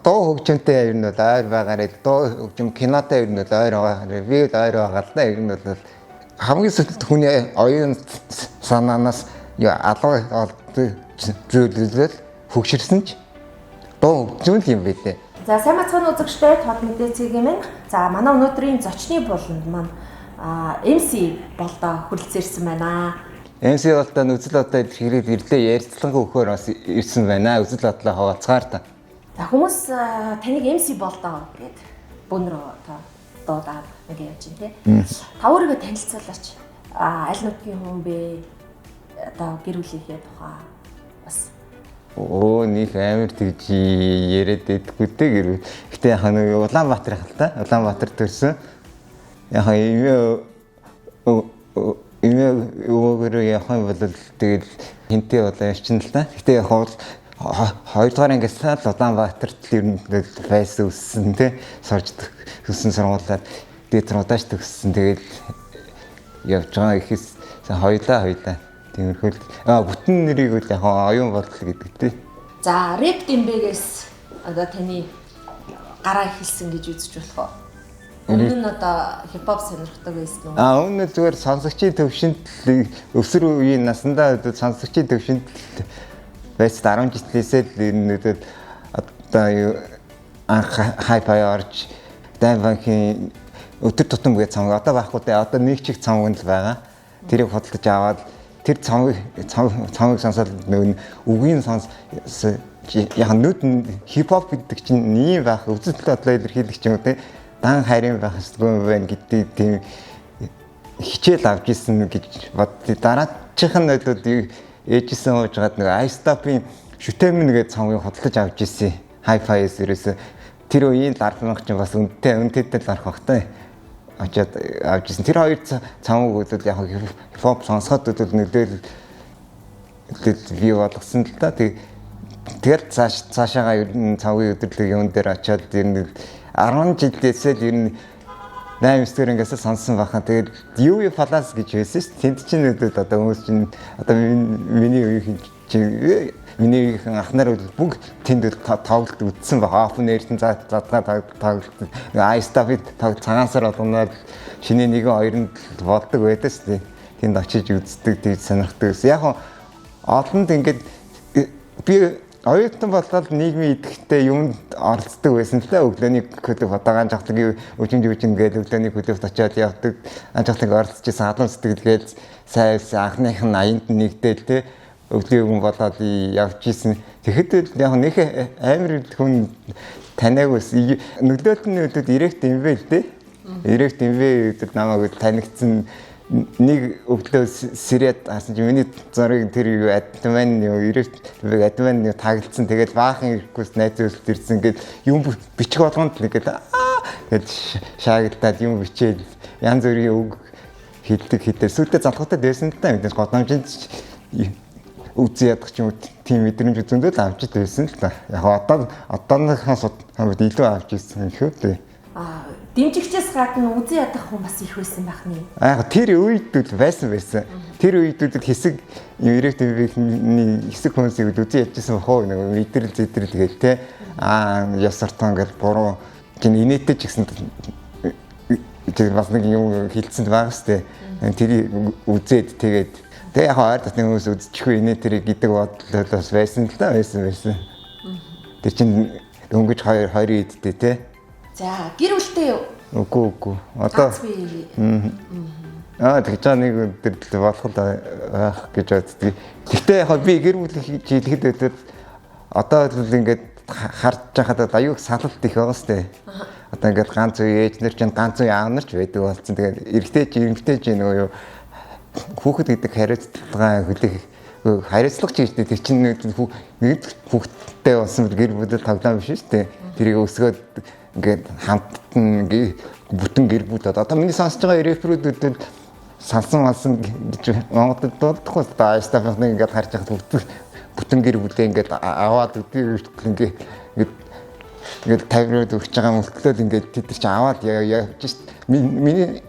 Дуу хөгжимтэй ер нь бол ойр байгаарэ. Дуу хөгжим кинотой ер нь бол ойр байгаарэ. Би бол ойр байгаа л да. Ер нь бол хамгийн сүүлд хүний оюун санаанаас алга олдог зүйлэл хөгшөрсөн ч дуу хөгжим л юм билээ. За, сайн бацхан үзэгчдээ, тод мэдээ цэгийн минь. За, манай өнөөдрийн зочны буланд маань MC Болдоо хүрэлцэн ирсэн байна. MC Болдоо үзэл бодлоо илэрхийлээд ирлээ, ярилцлага өгөхөөр бас ирсэн байна. Үзэл бодлоо хаваалцгаар та. За, хүмүүс таныг MC Болдоо гэд бөөнрөө одоо дуудаад нэг явж байна те. Та өөрийгөө танилцуулаач. Аль нутгийн хүн бэ? Одоо гэр бүлийнхээ тухай бас. Өө, нэг амар тэгж яриад байдаггүй дээ гэр. Гэтэ яг нэг Улаанбаатар их л та. Улаанбаатар төрсөн. Яг эмээ эмээ өвөөгөөрөө явах юм бол тэгэл хинтээ болоо явчихна л та. Гэтэ яг бол хоёрдугаар ангиас л Улаанбаатарт л ер нь байсан, өссөн те. Сурж төгссөн сургуулиар дээд сургуулиас төгссөн. Тэгэл явж байгаа ихээс хоёлаа. Тиймэрхүү л бүтэн нэрийг бол яг Оюун Болдол гэдэг тий. За, рэп дэмбэгээс одоо таны гараа эхэлсэн гэж үзэж болох уу? Өмнө нь одоо хипхоп сонирхдаг байсан уу? Өмнө нь зүгээр сонсогчийн төвшөнд, өсвөр үеийн насандаа сонсогчийн төвшөнд байсан. 10 жилээсээ л ер нь одоо анх хай-фай орж, Дайн банкын өдөр тутам гэж цомог одоо байхгүй дээ. Одоо нэг чиг цомог л байгаа. Тэрийг худалдаж аваад тэр цомог сонсоод нөгөө үгийн сонс яг нүд хипхоп гэдэг чинь ийм байх, үзэл бодлоо илэрхийлэх ч юм уу те, дан хайрын байх ёсгүй юм байна гэдэг тийм хичээл авч исэн гэж бод. Дараачих нь бол ээжсэн уужгаад нэг iStop-ын шүтэмэн гэдэг цомгийг худалдаж авч исэн. Hi-Fi-с ерөөсө тэр үеийн ларфмах чинь бас үнэтэй үнэтэй ларх бах та. Очоод авч исэн. Тэр хоёр цомог бол яг хипхоп сонсоход бол нөлөөлөл бий болгосон л да. Тэгэл цаашаага ер нь цавгийн өдөрлөг юм дээр очиод ер нь 10 жилээсээ л ер нь 8 9 дэх ангиас сонссон бахан. Тэгээд UV Palace гэж байсан шүү дээ. Тэнд чинь нөлөөл одоо хүмүүс чинь одоо миний үеийнхэн чинь, миний үеийнхэн ах нар бол бүгд тэнд тоглолт үзсэн баг. Open Air-ийн задгаа тоглолт, Ice Stop-ын тоглолт цагаан сар болгоноор шинэ 1 2-нд болдог байдаг шүү дээ. Тэнд очиж үздэг, тэгж сонирхдаг гэсэн. Яг олонд ингээд би оюутан болоод нийгмийн идэвхтэй юмд оролцдог байсан л да. Өглөөний клуб, одоо ганц жахлагын өжин жүжин гээд өглөөний клубт очиод явдаг. Ганц жахлаг оролцож исэн, халуун сэтгэлгээл сайн байсан. Анхных нь 80-нд нэгдэл те, өглөө юм болоод явж исэн. Тэгэхэд яг нэг амар хүн таниаг ус нөлөөлт нь өдөд ирэх юм бэ л дээ. Ирэх юм бэ өдөд намайг танигдсан. Нэг өглөө сэрээд хасан чи миний зургийг тэр юу админ юу ирэх админ юу таглцсан. Тэгээд баахан ирэхгүйс найз зүйлд ирсэн гээд юм бичих болгонд л ингээд гээд шаагдлаад юм бичээл янз бүрийн үг хэлдэг хитээр сүлдээ залхуутай байсан л та. Мэдээж годамжинд үзэн ядах ч юм уу, тийм мэдрэмж зөндөө л авч байсан л та. Яг одооныхаас илүү авч ирсэн юм шүү дээ. Дэмжигчээс гадна үзэн ядах хүн бас их байсан байх нэ. Яг тэр үед л байсан. Тэр үед л хэсэг ирэх тэмбэхний хэсэг хүмүүсийг үзэн ядчихсан бах уу, нэг мэдрэл зэдрэл гээл те. Яс ортон гэл буруу чинь инээдтэй ч гэсэн тэр бас нэг юм хилцэнд байгаа сте. Тэр үзээд тэгээд тэг яг ойр татны хүмүүс үзчихгүй инээ тэр гэдэг бодол бас байсан л да, байсан. Тэр чинь дөнгөж 2 2 идтэй те. За, гэр бүлтэй юу? Үгүй. Одоо тэгж байгаа нэг өдөр л болох л байх гэж боддог. Гэхдээ яг би гэр бүл хэлэхэд өдөр одоо л ингээд харж байхад аюух салалт их байгаа сте. Одоо ингээд ганц үе ээж нар чинь, ганц үе аав нар ч байдаг болсон. Тэгээд эрэгтэй чи эмэгтэй чи нөгөө юу хүүхэд гэдэг хариуцлага хүлээх хариуцлага ч гэж тэр чинь нэг хүүхэдтэй болсон гэр бүл тоглоом биш шүү дээ. Тэрийг өсгөөд ингээд хамтан ингээд бүтэн гэр бүл. Одоо миний сонсож байгаа рэперүүд салсан малсан гэж Монголд дуудахгүй л да. Айстафны ингээд харж байхад бүтэн гэр бүлээ ингээд аваад өдөрт ингээд 50 руу өгч байгаа мөртлөө ингээд тэд нар чинь аваад явж шít. Миний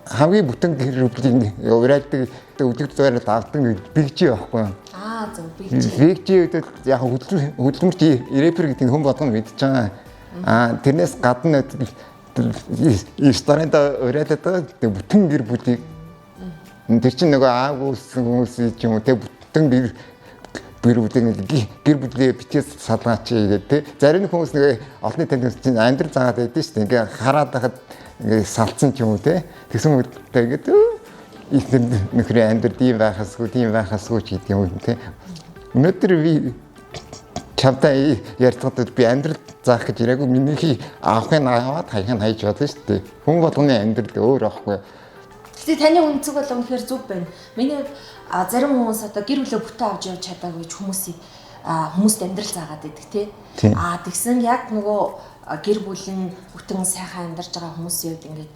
хамгийн бүтэн гэр бүлийн уриалдаг өдөр зүгээр л авдаг Big G байхгүй юу? Зөв, Big G. Big G гэдэг яг хөдөлмөрч рэпер гэдэг нь хүн болгоно мэдж байгаа. Аа тэрнээс гадна ресторанд уриалаад байгаа бүтэн гэр бүлийг тэр чинь нөгөө аав үүссэн хүмүүс ч юм уу те бүтэн гэр бүлийг гэр бүлээ битгий салгаач гэдэг те. Зарим хүмүүс нөгөө олонний танд чинь амьдрал заагаад байдсан шүү дээ. Ингээ хараад байхад ингээ салцсан ч юм уу те. Тэгсэн мөртөө ингээд ихнэр нөхрийн амьдрал ийм байхасгүй, тийм байхасгүй ч гэдэг юм те. Өнөөдөр би чамтай ярьцгаадад би амьдрал заах гэж ирээгүй, минийхий авахыг аваад хаяхыг хайж болно шүү дээ. Хүн болгоны амьдрал өөр аахгүй. Гэтэ таны үнцэг бол үнэхээр зөв байна. Миний хувьд зарим хүмүүс одоо гэр бүлээ бүтэн авч явж чадаагүй ч хүмүүсийг хүмүүст амьдрал заагаад байдаг тий. Тэгсэн яг нөгөө гэр бүл нь бүтэн сайхан амьдарч байгаа хүмүүсийн хувьд ингээд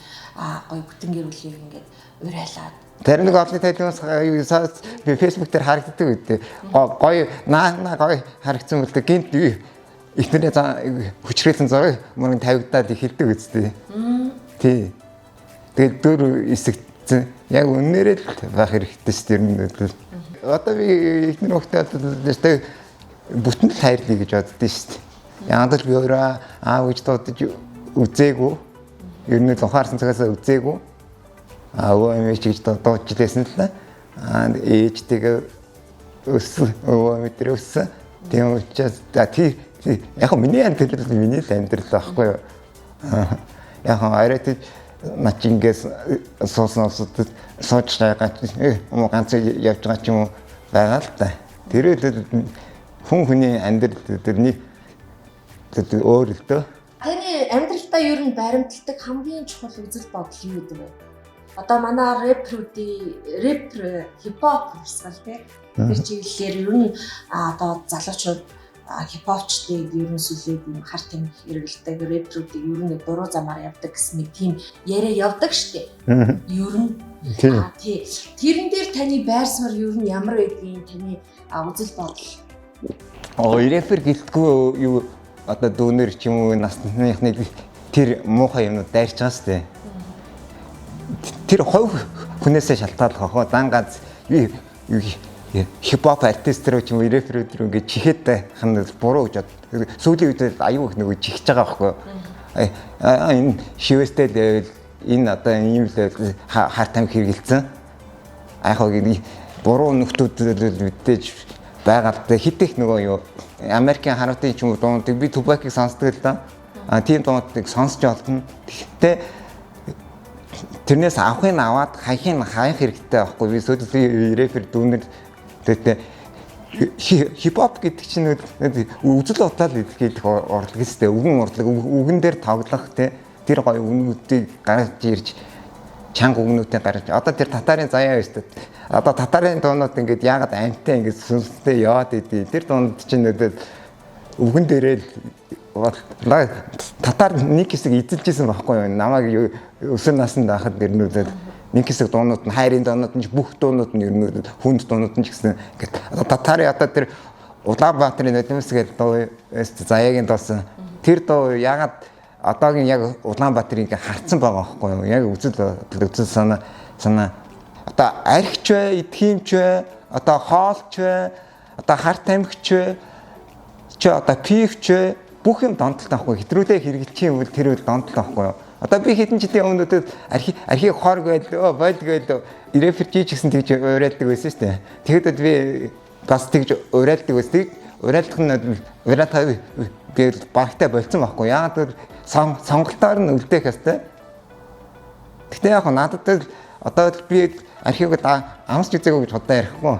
гоё бүтэн гэр бүлийг ингээд уриалаад. Зарим нэг олонний танил хүмүүс би Facebook дээр харагддаг үү. Гоё наа гоё харагдсан мөлтө гинт эхнэрээ хүчрэлэн зураг мөрөн тавигдаад эхэлдэг үстэй. Тий. Тэгээд дөр эсэгдсэн. Яг үннээрээ л байх хэрэгтэй шүү дээ. Ер нь бол. Одоо би эхнэр хүүхдээ бүтэн л хайрлая гэж боддоо шүү дээ. Яг л би өөрөө аав гэж дуудаж үзээгүй. Ер нь л ухаарсан цагаас үзээгүй. Өвөө эмээ ч гэж дуудаж лээсэн л та. Ээжтэйгээ өссөн, өвөө эмээ дээр өссөн. Тийм учраас тий яг миний амьдрал миний л амьдрал байхгүй юу. Яг арай над чи ингээс суусан улсуудад сууж байгаа юм уу ганц явж байгаа ч юм уу байгаа л та. Тэр үл хүн хүний амьдрал тэрний өөр л дөө. Таны амьдралдаа ер нь баримталдаг хамгийн чухал үзэл бодол юу гэдэг вэ? Одоо манай рэпрүүдийн рэп, хипхоп урсгал тий. Тэр чиглэлээр ер нь одоо залуучууд хипхопчдыг ер нь сүлээд юм хар тамхи хэрэглэдэг, рэпрүүдийг ер нь буруу замаар явдаг гэсэн нэг тийм яриа явдаг штэ. Ер нь тий. Тэрэн дээр таны байр суурь ер нь ямар байдгийг таны үзэл бодол. Рэпер гэлтгүй юу одоо дүүнер ч юм уу насныхны тэр муухай юмнууд дайрч байгаа штэ. Тэр хувь хүнээсээ шалтгааллах ах. Дан ганц хипхоп артист руу ч юм уу рэперүүд рүү ингээд чихээд байх нь буруу гэж бод. Сүүлийн үед аюу их нөгөө чихэж байгаа байхгүй юу? Энэ шивэстэй л байвал энэ одоо ийм л хар тамхи хэрэгэлцэн. Яг хоо буруу нөхдүүд мэдээж байгаа л да. Хит их нөгөө юу Америкийн харуудын ч юм уу дуунуудыг би Тупакийг сонсдог л да. Тийм дуунуудыг сонсч олдно. Гэхдээ тэрнээс авахыг аваад хаяхыг хаях хэрэгтэй байхгүй. Би сүүлийн рэпер дүүнер тэгтээ хипхоп гэдэг чинь үзэл бодлоо илэрхийлэх урлаг өстэй. Үгэн урлаг, үгэн дээр тоглох те тэр гоё үгнүүдийг гаргаж ирж чанга үгнүүдийг гаргаж одоо тэр татарын заяа өстэй. Одоо татарын дуунууд ингээд яагаад амттай ингээд сүнстэй яваад идэв. Тэр дуунд чинь үгэн дээрээ л татар нэг хэсэг эзэлж исэн байхгүй юу? Намайг өсвөр наснд байхад нэрнүүдээ нэг хэсэг дуунууд нь хайрын дуунууд нь бүх дуунууд нь ернүүд хүнд дуунууд нь ч гэсэн ингээд одоо татарын одоо тэр Улаанбаатарын нулимс гэдэг дуу заяагийн дуусан. Тэр дуу ягаад одоогийн яг Улаанбаатарыг ингээд харцсан байгаа байхгүй юу? Яг үзэл санаа одоо архич бай, идхиймч бай, одоо хоолч бай, одоо хар тамхич бай, чи одоо пивч бай, бүх юм донтолт байхгүй. Хэтрүүлээ хэрэглэчих юм бол тэр үл донтолт байхгүй юу? Одоо би хэдэн жилийн өмнө архи хор гээл, бойл гээл, рэпер ч гэсэн тэгж уриалдаг байсан шүү дээ. Тэгэхэд би бас тэгж уриалдаг байсан. Тэг уриалдах нь уриалах гээл багтай болцсон байхгүй. Яагаад гэвэл сонголтоор нь үлдээх ёстой. Гэтэ яг надад одоо би архийг амсч үзээгүй гэж худлаа ярихгүй.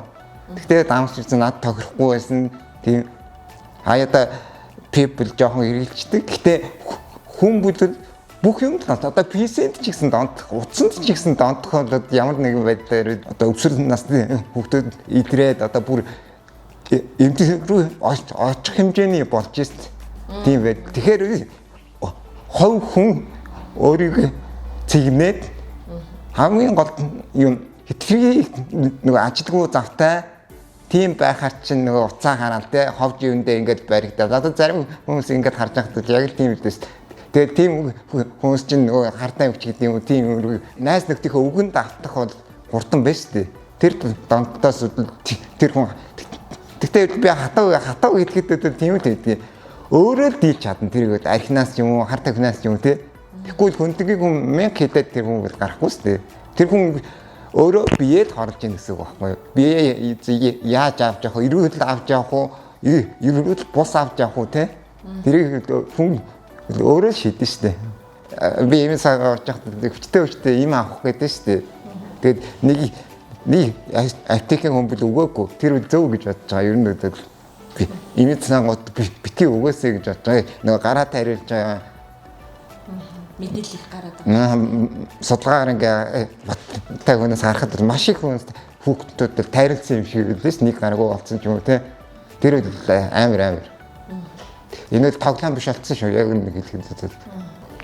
Гэтэ амсч үзсэн надад тохирохгүй байсан. Тийм хаяада people жоохон хэрэгжилдэг. Гэтэ хүн бүлэл бүх юм л одоо PC-нд ч гэсэн донтох, утсанд ч гэсэн донтох бол ямар нэгэн байдлаар одоо өсвөр насны хүүхдүүд идрээд одоо бүр эмнэлэг рүү очих хэмжээний болж ирсэн. Тийм байд. Тэгэхээр хувь хүн өөрийгөө цэгнээд хамгийн гол юм хэтэрхий нөгөө ажилгүй завтай тийм байхаар чинь нөгөө уцаа хараал те ховж юундээ ингээд баригдаад одоо зарим хүмүүс ингээд харж байхад яг л тийм л дээ. Тэгээд тийм хүмүүс чинь нөгөө хартай өвч гэдэг юм уу тийм юм найз нөхдийнхөө үгэнд автах бол хурдан байна шүү дээ. Тэр донтоос тэр хүн. Гэхдээ би хатав хэлэхэд тийм л байдгийг. Өөрөө л дийлж чадна тэрийг бол архинаас юм уу, хар тамхинаас юм уу те. Тэгэхгүй л хүндгийн хүн 1000 хилээд тэр хүн бол гарахгүй шүү дээ. Тэр хүн өөрөө биеэ л хорлож ийн гэсэн үг байхгүй юу? Биеэ яаж авч явах вэ? Эрүүл авч явах уу? Эрүүл бус авч явах уу те? Тэрийг хүн өөрөө л шийдэн шүү дээ. Би ийм цаг орж явахад хүчтэй ийм авах гэдэг шүү дээ. Тэгээд нэг аптекийн хүн бол өгөөгүй. Тэр зөв гэж бодож байгаа. Ер нь бол би ийм цангууд бити өгөөсэй гэж бодож байгаа. Нөгөө гараа тариулж байгаа. Мэдээлэл их гараад байгаа. Судалгаагаар ингээ баттай хүнээс харахад маш их хүмүүс хүүхдүүд тайруулсан юм шиг үлээс нэг гаргүй болсон ч юм уу те. Тэр үл амар. Энэ л тоглоом биш болсон шүү. Яг нэг хэлэхэд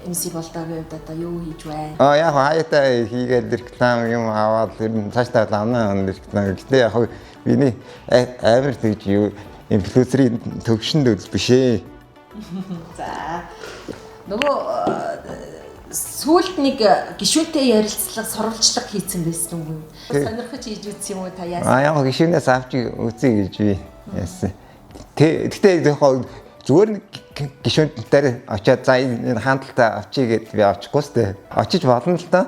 MC болдоогийн хувьд одоо юу хийж байна? Яг хаяатай хийгээд реклам юм аваад ер нь цаашдаа авна реклам. Гэтэ яг миний амар тэгж юу инфлюенсерийн төвшөнд үл биш ээ. За. Нөгөө сүүлд нэг гишүүнтэй ярилцлага, сурвалжлага хийцэн байсан юм уу? Сонирхож хийж үзсэн юм уу та яасан? Яг гишүүнээс авч үзье гэж би яасан. Гэтэ яг зүгээр нэг гишүүн дээр очиад за энэ хандлтаа авчий гэд би очихгүй сте. Очиж болно л доо.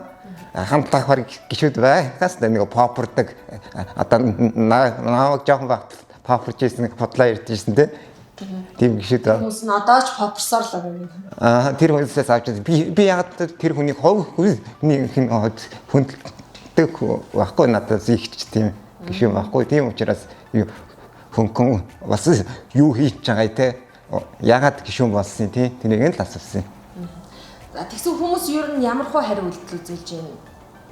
Хандлт авахар гишүүд байхаас нэг попордаг одоо намайг жоохон багт попорч ийсэн, худлаа ярьж ийсэн те. Тийм гишүүд байна. Хүмүүс нь одоо ч попорсоор л байгаа юм. Тэр хүмүүсээс авч би яг тэр хүний хувь хүний хүндэлдэг байхгүй надаас ихч тийм гишүүн байхгүй. Тийм учраас хүн бас юу хийж байгаа те. Ягаад гишүүн болсон тий тэрийг нь л асуусан. За тэгсэн хүмүүс ер нь ямар хөө хариу үйлдэл үзүүлж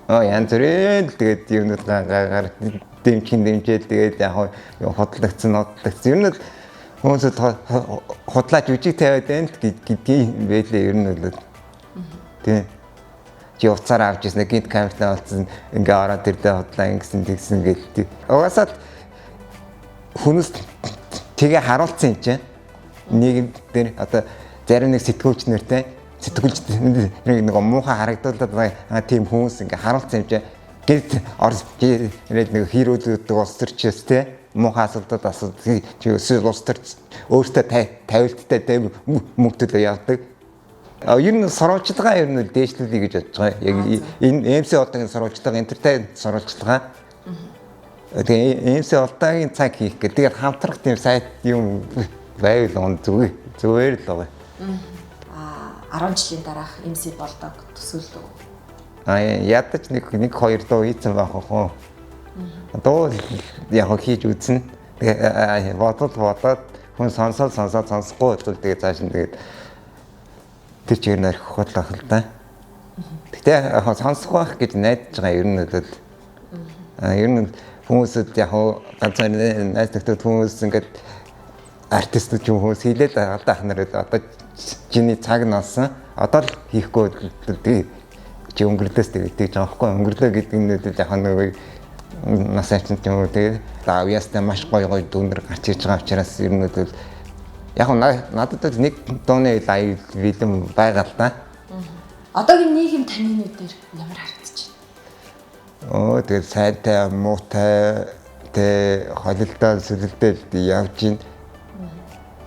байна? Янз бүрийн л тэгээд юмнууд гаагаар дэмжин дэмжээл тэгээд яг худлагдсан нудлагдсан. Ер нь л хүмүүсд худлаач үжиг тавиад байна л гэдгийг байлээ ер нь бол. Тий. Чи уцаар авч ирсэн гинт камертай болсон ингээ ороод ирлээ худлаа ингэсэн тэгсэн гээл. Угаасаа хүмүүс тэгээ харуулсан юм чинь. Нийгэм дээр одоо зарим нэг сэтгүүлч нэртэй сэтгүүлч нэг муухай харагдуулаад байгаа тийм хүмүүс ингээ харуулсан юм чинь. Гэрт орж ирээд нэг хийрүүлдэг улс төрчөөс те муухай асуудал асуудаг чи өсөл улс төрч өөртөө тавилттай те мөнгө төлөө явдаг. Ер нь сурвалжлагаа ер нь дээшлүүлье гэж бодож байгаа. Яг энэ MC Олдогийн сурвалжлага, entertain сурвалжлага. Тэгээ MC Олдогийн цаг хийх гэх. Тэгээд хамтрах тийм сайт юм байвал он зүгээр л байгаа. 10 жилийн дараах MC Болдог төсөөлдөг. Ядаж нэг 2 дуу хийцэн байх уу? Дуу яг хийж үзнэ. Тэгээ бодоод хүн сонсоод сонсохгүй бол тэгээ цааш нь тэгээд тэр чигээр нь орхих байх л да. Гэтэ яг сонсох байх гэж найдаж байгаа ер нь бол ер нь хүмүүсд яг ганцхан найз нөхдөд хүмүүс ингээд артистууд юм хүмүүс хийлээ л байгаа л да ах нар одоо чиний цаг нь олсон. Одоо л хийхгүй тэгээ чи өнгөрлөөс тэгээ тэгж байгаа байхгүй өнгөрлөө гэдэг нь л яг нэг нас авчин юм уу тэгээ авьяастай маш гоё гоё дүүнер гарч ирж байгаа учраас ер нь бол яг надад нэг дууны аюул бэлэн байгаа л да. Одоогийн нийгэм таны нүдээр ямар харагдаж байна? Тэгээд сайнтай, муутай, тэ холилдоо, сүлэлдэл явж байна.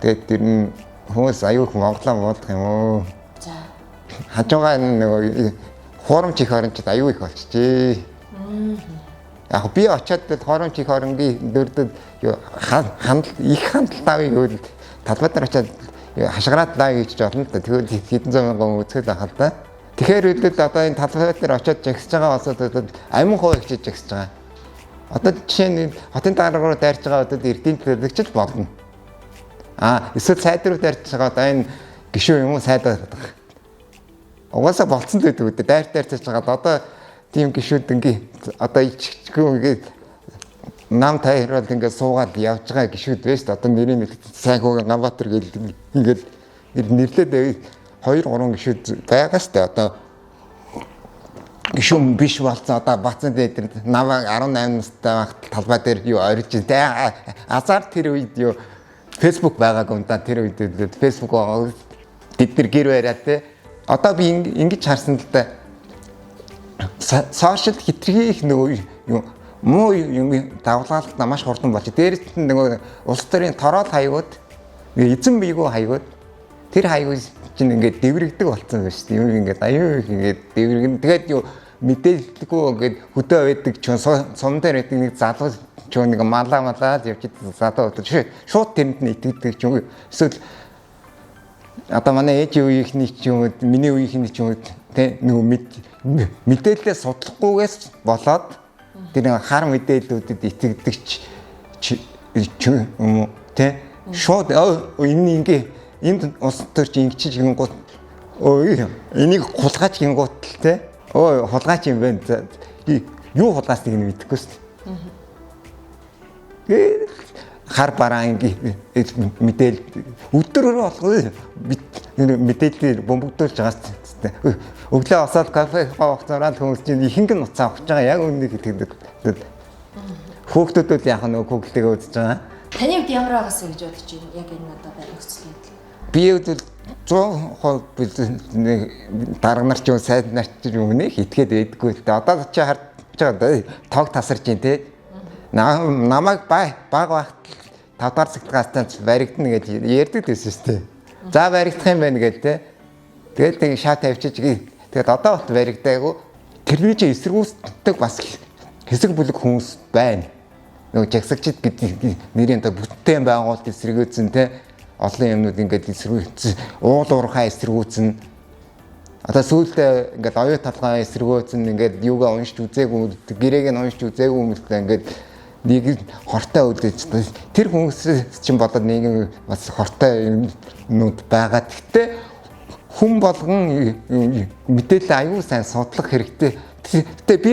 Тэгээд тэр нь хүмүүс аюух Монголоо муулах юм уу? За. Хажуугаа нөгөө хуурамч их орончд аюу их болчихжээ. Яг би очиод хуурамч их оронгийн дөрдөд хандл их хандлт авъя гэвэл талбай дээр очиод хашгираад лайв хийж болно л да. Тэгвэл хэдэн зуун мянган үзэл байх л да. Тэгэхээр бид одоо энэ талбай дээр очиод жагсаж байгаа улсууд амин хувь ихчиж жагсаж байгаа. Одоо жишээ нь хотын дарга руу дайрч байгаа одоо эрдийн төлөөлөгч л болно. Эсвэл сайд руу дайрч байгаа одоо энэ гişүү юм уу сайд байдаг. Угаасаа болцсон л байдаг үү. Дайр дайрч байгаа одоо тийм гişүүд ингээ одоо ичггүй ингээ нам тайрал ингээ суугаад явж байгаа гişүүд байж шүү дээ. Одоо нэрийг сайн хүүгийн Ганбаатар гэл ингээл нэрлээд 2 3 гişүүд байгаа шүү дээ. Одоо гişүүн биш болсон одоо бацсан дээр намайг 18 настай байхад талбай дээр юу орж ин тэ азар тэр үед юу Facebook байгаагүй юм да. Тэр үед Facebook байгаа бид нар гэр бариа те. Одоо би ингэж харсан л да. Сошиал хитрхи их нөгөө юу муу юм давлгаалт маш хурдан болж. Дээрээс нь нөгөө улс төрийн тороол хаягууд Эзэн бийгүү хаягууд тэр хаягууд чинь ингээд дэврэгдэг болсон байна шүү дээ. Юм ингээд аюу их ингээд дэврэгэн. Тэгээд юу мэдээлэлгүй ингээд хөдөө байдаг ч сум дээр байдаг нэг залуу ч нэг малаа малаа л явж залуу болдог. Шууд тэрэнд нь итгэдэг ч юм. Эсвэл одоо манай ээж үеийнхний ч юм уу, миний үеийнхний ч юм уу тэ нөгөө мэдээлэлээ судлахгүйгээс болоод тэр хар мэдээллүүдэд итгэдэг ч юм уу тэ шууд энэ ингээ энд улс төрч ингэчиж гингууд өө энийг хулгайч гингууд л тэ өө хулгайч юм байна. Юу хулгайсныг нь мэдэхгүй шүү дээ. Хар бараа ингээ мэдээл өдөр болгоо мэдээлэл бөмбөгдүүлж байгаа шүү дээ. Өглөө босоод кафе хугацаараа хүмүүс чинь ихэнх нь нуцаа авч байгаа яг үннийг хэлдэг. Хүүхдүүд яг нөгөө Google-ийг үзэж байгаа. Таны хувьд ямар байгаасаа гэж бодож байна? Яг энэ одоо байх нөхцөл байдал. Би бол 100% нэг дарга нар ч юм сайд нар ч юм нэг итгээд байдаггүй л дээ. Одоо чи харж байгаа тог тасарч байна те. Намайг баг багт 5 дахь цагтгаас баригдана гэж ярьдаг байсан шүү дээ. За баригдах юм байна гэл те. Тэгэл тэг шаа тавьчих. Тэгээд одоо болт баригдаагүй. Тэрний чи эсэргүүцдэг бас хэсэг бүлэг хүмүүс байна. Нөгөө жагсагчид гэдэг нэрийн одоо бүтээн байгуулалт эсэргүүцэн те. Олон юмнууд ингээд эсэргүүцэн, уул уурхай эсэргүүцэн. Одоо сүүлдээ ингээд оюу толгой эсэргүүцэн ингээд юугаа уншиж үзээгүй, гэрээг нь уншиж үзээгүй хүмүүстээ ингээд нэг хортой үлдээж тэр хүмүүс чинь болоод нэг бас хортой юмнууд байгаа. Гэхдээ хүн болгон мэдээлэл аюул сайн судлах хэрэгтэй. Гэхдээ би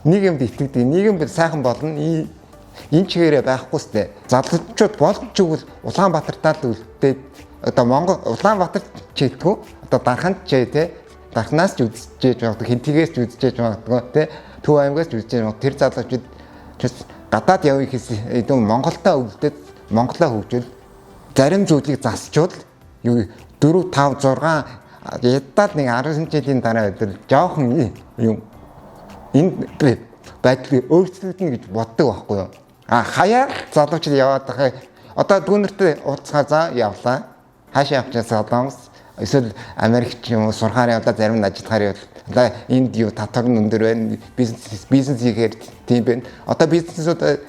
нэг юмд итгэдэг. Нийгэм сайхан болно. Энэ чигээрээ байхгүй сте. Залуучууд болж игэл Улаанбаатартаа л үлдээд одоо Монгол Улаанбаатар ч хэлдэггүй. Одоо Дарханд ч те. Дархнаас ч үзчихэж магадгүй, Хинтгээс ч үзчихэж магадгүй те. Төв аймгаас ч үзчихэж магадгүй. Тэр залуучууд гадаад явъя гэсэн Монголдоо үлдээд Монголоо хөгжүүл зарим зүйлийг засчвал юу 4 5 6 ядаад нэг 10 жилийн дараа өдөр жоохон юм энэ байдал өөрчлөгдөнө гэж боддог байхгүй юу? А хаяа залуучууд яваад байгаа. Одоо дүүнертэй уулзгаа за явлаа. Хаашаа явчихсан Солонгос эсвэл Америк ч юм уу сурхаар явлаа, зарим нь ажиллахаар явлаа. Энд юу татвар нь өндөр байна. Бизнес хийхээр тийм байна. Одоо бизнесүүд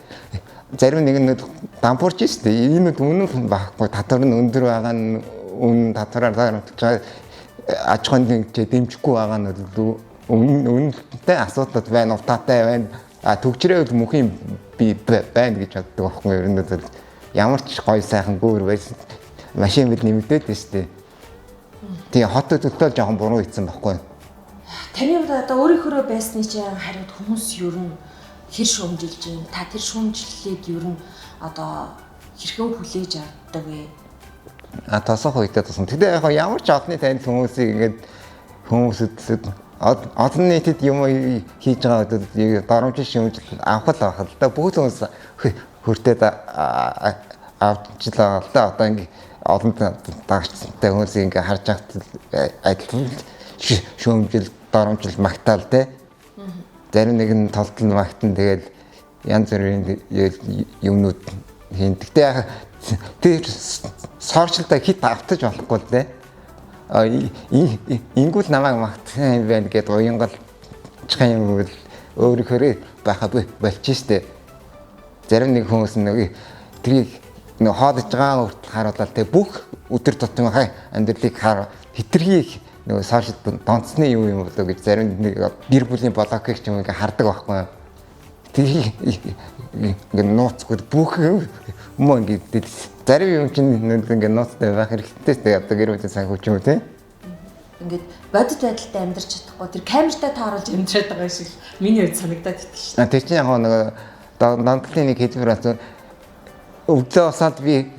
зарим нэг нь дампуурч шүү дээ. Энэ үнэн байхгүй. Татвар нь өндөр байгаа нь үнэн татвараар дарамтлаж аж ахуйн дэмжихгүй байгаа нь үнэнтэй асуудал байна, утаатай байна. А төгжрээ бол мөнхийн би байна гэж боддог байхгүй юу? Ер нь бол ямар ч гоё сайхан гүүр байсан. Машин бид нэмэгдээд байна шүү дээ. Тэгээ хот төлтөө жоохон буруу хийсэн байхгүй юу? Таны хувьд одоо өөрийнхөө байсны чинь хариуд хүмүүс ер нь хэр шүүмжилж байна? Та тэр шүүмжлэлийг ер нь одоо хэрхэн хүлээж авдаг вэ? А тосох үедээ тусан. Гэтэ яг ямар ч олонний танил хүмүүсийг ингээд хүмүүсэд олон нийтэд юм хийж байгаа гэдэг доромж шүүмжил авах л байх л да. Бүгд хүмүүс хөртөөд авч л байгаа л да. Одоо ингээд олон дагчтай хүмүүсийг ингээд харж байхад адилхан шүүмжил, доромжил магтаал те. Зарим нэг нь толтол магтан тэгэл янз бүрийн юмнууд хийн. Гэтэ яг тэр сорчлоо хит автаж болохгүй л те. Ингүүл намайг магтах юм байна гэдээ уянгалчих юм бол өөрийнхөө байха болчих штэ. Зарим нэг хүмүүс нэг тэрийг нэг хоолж байгаа хүртэл харуулаад те бүх өдөр тутмынхаа амьдралыг хар хитрхи нөгөө сошиал донцны юм юм болоо гэж зарим нэг гэр бүлийн блогыг ч юм ингээ хардаг байхгүй. Тэрийг ингээ нууцгүй бүх юм ингээ зарим юм чинь ингээ нууцтай байх хэрэгтэй шүү дээ. Одоо гэр бүлийн санхүү ч юм уу те. Ингээд бодит байдалтай амьдрч чадахгүй тэр камертай тааруулж амьдраад байгаа шиг миний хувьд санагдаад итгэж шүү. А тэр чинь яг нөгөө донтлын нэг хэлбэр болсон. Өглөө босоод би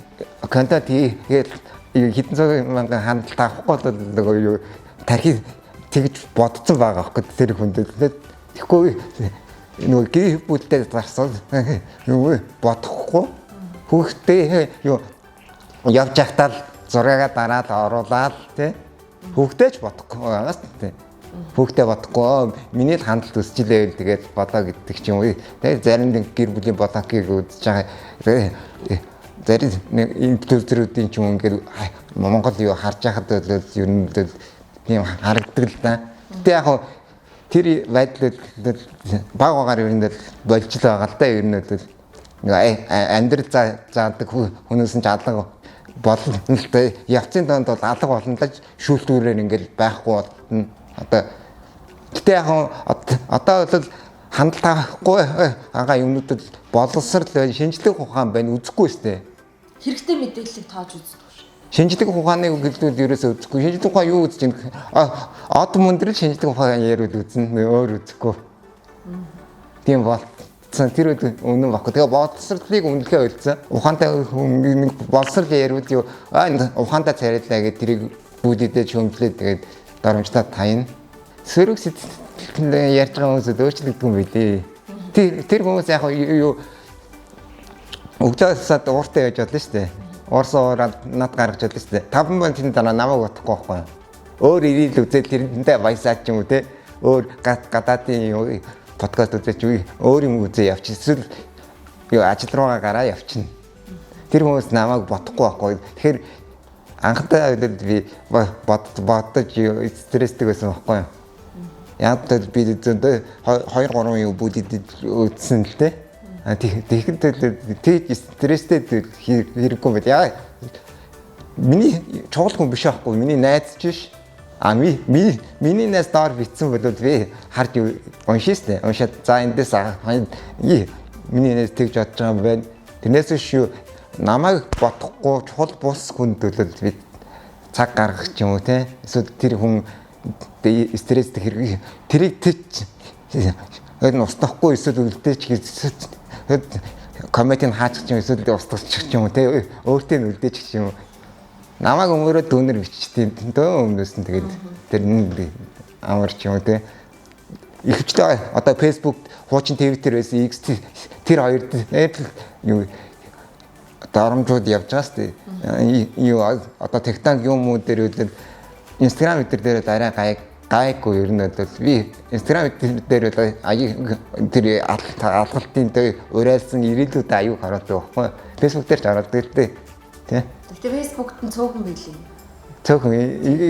контент хийгээд хэдэн зуун мянган хандлт авахгүй бол нөгөө юу тархи тэгж бодсон байгаа байхгүй тэр хүнд. Тэгэхгүй нөгөө гэр бүлтэй зарсан юу бодохгүй хүүхдээ юу явж байхдаа л зураагаа дараад оруулаад тий хүүхдээ ч бодохгүй байгаас тий хүүхдээ бодохгүй миний л хандлт өсчлээ тэгээд бодоо гэдэг ч юм уу. Тэгээд зарим нэг гэр бүлийн блогыг үзэж байгаа. Зарим нэг инфлюенсерүүдийн ч юм ингээд Монгол юу харж байхад бол ер нь бол тийм харагдаг л да. Гэтэ яг хав тэр байдлууд баг багаар ер нь бол болж л байгаа л да ер нь бол амьдрал заадаг хүмүүс нь ч алга болно л да. Явцын донд бол алга болно л шүүлтүүрээр ингээд байхгүй болно. Одоо гэтэ яг одоо бол хандлт авахгүй байгаа юмнуудад боловсрал байна, шинжлэх ухаан байна үзэхгүй сте. Хэрэгтэй мэдээллийг тоож үздэг шүү. Шинжлэх ухааны гэлдүүд ерөөсөө үзэхгүй. Шинжлэх ухаан юу үзэж байна? Од мөндрөл шинжлэх ухаан яриул үзнэ, өөр үзэхгүй. Тийм болцсон. Тэр үед үнэн баггүй. Тэгээ боловсролыг үнэлгээ ойлцсон. Ухаантай хүн боловсрол яриул юу ухаантай царайлаа гэдэг тэрийг бүлэдээ шөмжлээд тэгээд дарамжлаад таяна. Сөрөг сэтгэл ярьж байгаа хүмүүсд өөрчлөгдөг юм билээ. Тэр хүмүүс яг юу өглөөсөө ууртай байж болно шүү дээ. Уурсаа уураад над гаргаж болно шүү дээ. 5 минутын дараа намайг бодохгүй байхгүй юу? Өөр ирээл үзэл тэрнтэй баясаад ч юм уу те. Өөр гадаадын юу подкаст үзэж өөр юм үзээ явчих. Эсвэл юу ажил руугаа гараа явчихна. Тэр хүмүүс намайг бодохгүй байхгүй. Тэгэхээр анхтай үед би бодож стресстэй байсан байхгүй юу? Яг л би зөндөө 2 3 юу бүлэд үзсэн л те. Тэгэхэд тэгж стресстэй хэрэггүй байл. Яа миний чухал хүн биш аахгүй миний найз ч биш. А миний найз доор битсэн бол би харж уншина штэ. Уншаад за эндээс миний найз тэгж бодож байгаа юм байна. Тэрнээс биш юу намайг бодохгүй чухал бус хүнд бол би цаг гаргах ч юм уу те. Эсвэл тэр хүн стресстэй хэрэг тэрийг тэгж энэ устдахгүй эсвэл үлдээч гэж комментийг хаачих ч юм эсвэл устгах ч юм уу те өөртөө нь үлдээч ч юм уу. Намайг өмөрөө дүүнер биччихсэн дөө өмнөөс нь тэгээд тэр амар ч юм уу те. Ихэвчлэн одоо Facebook хуучин Twitter байсан X тэр хоёр Apple юу дарамжууд явж байгаа сте. Юу одоо TikTok юм уу дээр үл Instagram дээр дээр арай гайгүй ер нь бол би Instagram дээр бол аяг тэр алгалтын дээр уриалсан ирээлүүд аюу харуулдаг байхгүй. Facebook дээр ч харуулдаг л дээ. Тэ. Гэхдээ Facebook-т нь цөөхөн байлээ. Цөөхөн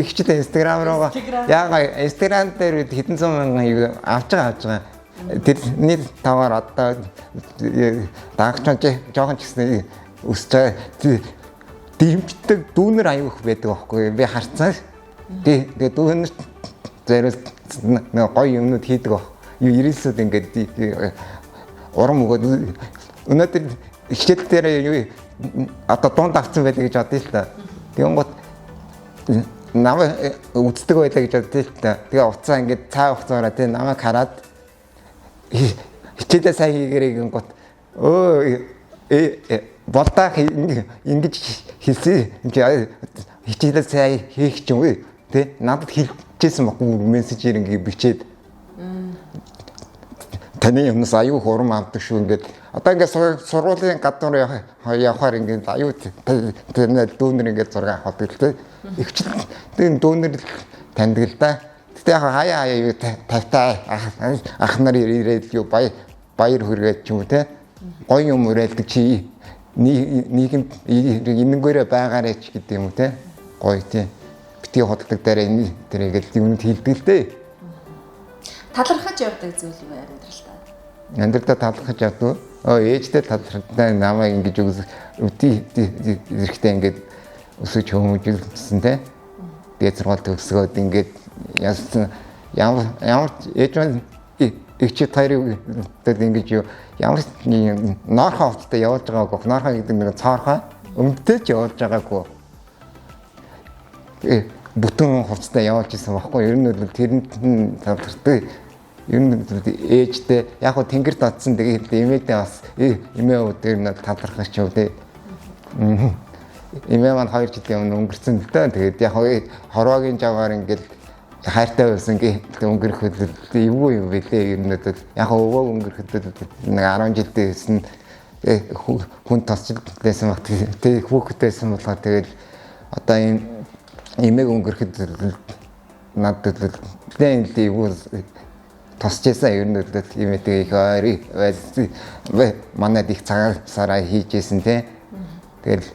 ихчтэй Instagram руугаа яага Instagram дээр хэдэн зуун мянган юу авч байгаа. Тэрний таваар одоо дагч жоохон ч гэсэн өсөж байгаа. Дэмждэг дүүнер аюу их байдаг байхгүй. Би харцсан. Тэгээ дүүнер зариул нэг гоё юмнууд хийдэг баг. Юу ирэлсүүд ингээд урам өгөөд өнөөдөр хичээл дээр юу одоо дунд авцсан байлаа гэж бодъё л та. Тэгэнгүүт намайг үздэг байлаа гэж бодъё л та. Тэгээ уцаа ингээд цаа хугацаараа тэгээ намайг хараад хичээлээ сайн хийгэрэй гингүүт өө болдаах ингэж хэлсэн хичээлээ сайн хийх ч юм уу тэ надад хэлжсэн баггүй мессежээр ингэ бичээд таны юмнаас аюу хурам авдаг шүү ингээд одоо ингээд сургуулийн гадуур явахаар ингээд аюу тэр дүүнер ингээд зураг авах гэдэг л тэ ихчлэн дүүнер таньдаг л да. Гэтэ яг хаяа хаяа юу тавтай ах нар ирээд юу баяр хүргээд ч юм уу тэ гоё юм уриалдаг чи нийгэмд энэнгээрээ байгаарэ ч гэдэг юм уу тэ гоё тий битгий худалдаг дээр энэ тэрийг л юмд хийлдэг л дээ. Талархаж явдаг зүйл юу амьдралдаа? Амьдралдаа талархаж явдаг. Өө ээжтэй талархдаг намайг ингэж өдий эрэхтэй ингэж өсөж хүмүүжүүлсэн те. Тэгээд сургууль төгсгөөд ингэж яасан ямар ээж маань эгчид хоёрыг ингэж юу ямар ноорхон хувцастай явуулж байгаагүй. Ноорхон гэдэг нэг цоорхон өмдтэй ч явуулж байгаагүй. Бүтэн хувцастай явуулж исэн байхгүй. Ер нь бол тэрэнд нь талархдаг. Ер нь ээжтэй яг хөө тэнгэрт очсон тэгээд эмээдээ бас эмээ өвдөр нь талархах ч юм уу. Эмээ маань 2 жилийн өмнө өнгөрцөн л дөө. Тэгээд яг хөө хорвоогийн жаваар ингээд хайртай байсан гээ өнгөрөхөд эвгүй юм бэлээ. Ер нь бол яг өвөө өнгөрөхөд нэг 10 жилдээ байсан хүн тосч байсан баг. Тэгээд хүүхэдтэйсэн болохоор тэгээд одоо энэ эмээг өнгөрөхөд надад нэлээд эвгүй тосч байсан. Ер нь бол эмээтэйг их ойр манайд их цагаан сараа хийжсэн те. Тэгэл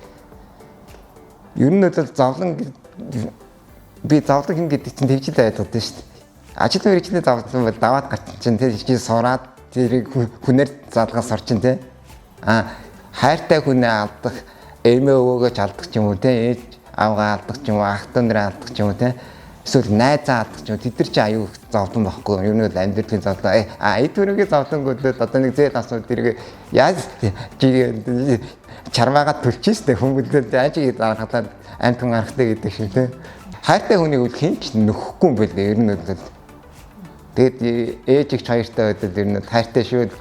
ер нь бол зовлон, би зовлон хин гэдэг чинь тэгж л ойлгодог шүү дээ. Ажил мэргэжлийн зовлон бол даваад гарчин чинь тэр чи сураад тэрийг хүнээр залгаас орчин тий. А хайртай хүнээ алдах, эмээ өвөөгөө ч алдах ч юм уу тий, ээж авгаа алдах ч юм уу, ах дүү нараа алдах ч юм уу тий. Эсвэл найзаа алдах ч юм уу, тэд нар чи аюу зовлон байхгүй. Ер нь бол амьдралын зовлон. А эд хөрөнгөний зовлон гэвэл одоо нэг зээл асуул тэрийг яаж чи чармаагаа төлчих штэ хүмүүлээ яаж зархалаад амт хүн гарахтай гэдэг шиг тий. Хайртай хүнийг үл хин ч нөхгүй юм байл ер нь бол. Тэгээд ээж их хоёртой байдал ер нь хайртай шүү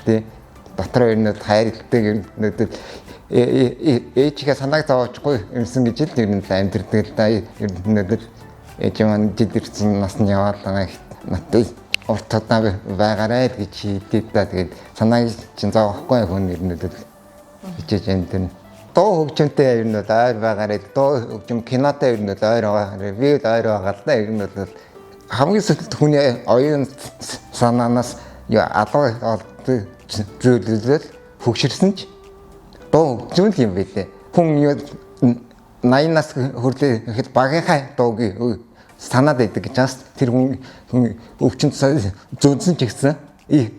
тий. Дотроо ер нь хайрладаг ер нь ээжийнхээ санааг зовоочихгүй юмсан гэж л ер нь амьдрдаг л да. Ер нь бол ээж маань жил ирсэн нас нь яваал байгаа надад урт удаа байгаарай гэж хэлдэг да. Тэгээд санааг чинь зовоохгүй хүн ер нь бол хичээж амьдрна. Дуу хөгжимтэй ер нь бол ойр байгаарай. Дуу хөгжим кинотой ер нь бол ойр байгаарай. Би л ойр байгаа л да. Ер нь бол хамгийн сүүлд хүний оюун санаанаас алга олдог зүйлүүд хөгшөрсөн ч дуу хөгжим л юм байлээ. Хүн 80 нас хүрлээ гэхэд багийнхаа дууг санаад байдаг гэж бас тэр хүн өвчин зөнсөн ч гэсэн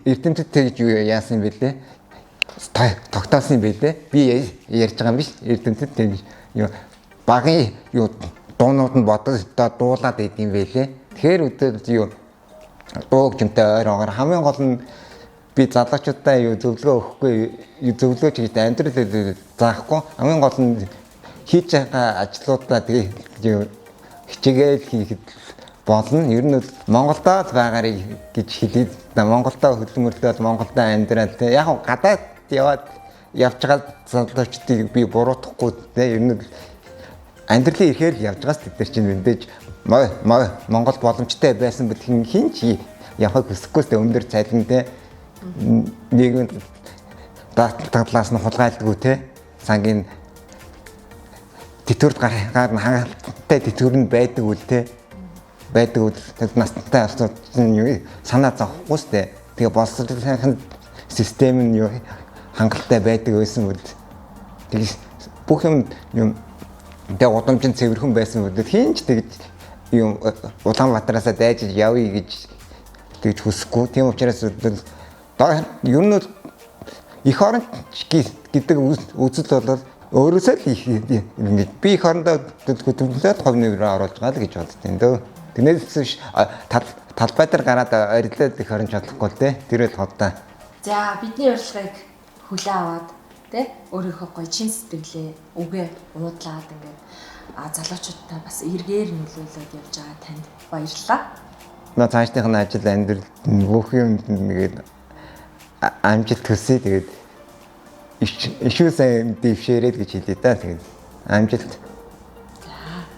эрдэмтэд тэгж юу яасан юм бэлээ? Тогтоосон юм бэлээ. Би ярьж байгаа юм биш. Эрдэмтэд тэгж юу багийн юу дуунууд нь бодож дуулаад байд юм бэлээ. Тэгэхээр өдөр юу дуу хөгжимтэй ойр огаар хамгийн гол нь би залуучуудаа юу зөвлөгөө өгөхгүй, зөвлөгөө ч гэж амьдрал заахгүй. Хамгийн гол нь хийж байгаа ажлуудаа тэгээ юу хичээгээл хийхэд болно. Ер нь бол Монголдо л байгаарай гэж хэлээд, Монголдо хөдөлмөрлөөд Монголдо амьдрал тэ. Яг гадаад яваад явж байгаа залуучдыг би буруутгахгүй тэ. Ер нь амьдралын эрхээр л явж байгаас тэд нар чинь мэдээж Монгол боломжтой байсан бол хин ч явахыг хүсэхгүй тэ. Өндөр цалин тэ. Нийгмийн даатгалаас нь хулгайлдаггүй те. Сангийн тэтгэврт гарахаар нь хангалттай тэтгэвэр нь байдаг үл те. Байдаг үл настай асуудал нь юу санаа зовхгүй сте. Тэгээ боловсролын систем нь юу хангалттай байдаг байсан үл. Тэгээ бүх юм юм тэгээ удамжин цэвэрхэн байсан үл хин ч тэгж юм Улаанбаатараасаа дайжиж явъя гэж тэгж хүсэхгүй. Тийм учраас ер нь эх орон гэдэг үзэл бол өөрөөсөө л их ингэж би эх орондоо хөдөлмөрлөөд хувь нэрээ оруулж байгаа л гэж бодд юм дөө. Тэрнээс биш талбай дээр гараад орилоод эх орон чадахгүй л те. Тэр л ховдоо. За бидний урилгыг хүлээн аваад те өөрийнхөө гоё чин сэтгэлээ үгээ уудлаад ингээд залуучуудаа бас эргээр нөлөөлөд явж байгаа танд баярлалаа. На цаашдынх нь ажил амьдрал бүх юм нэгээд амжилт хүсье. Тэгээд ишүү сайн дэвшээрэй гэж хэлье да. Тэгээд амжилт.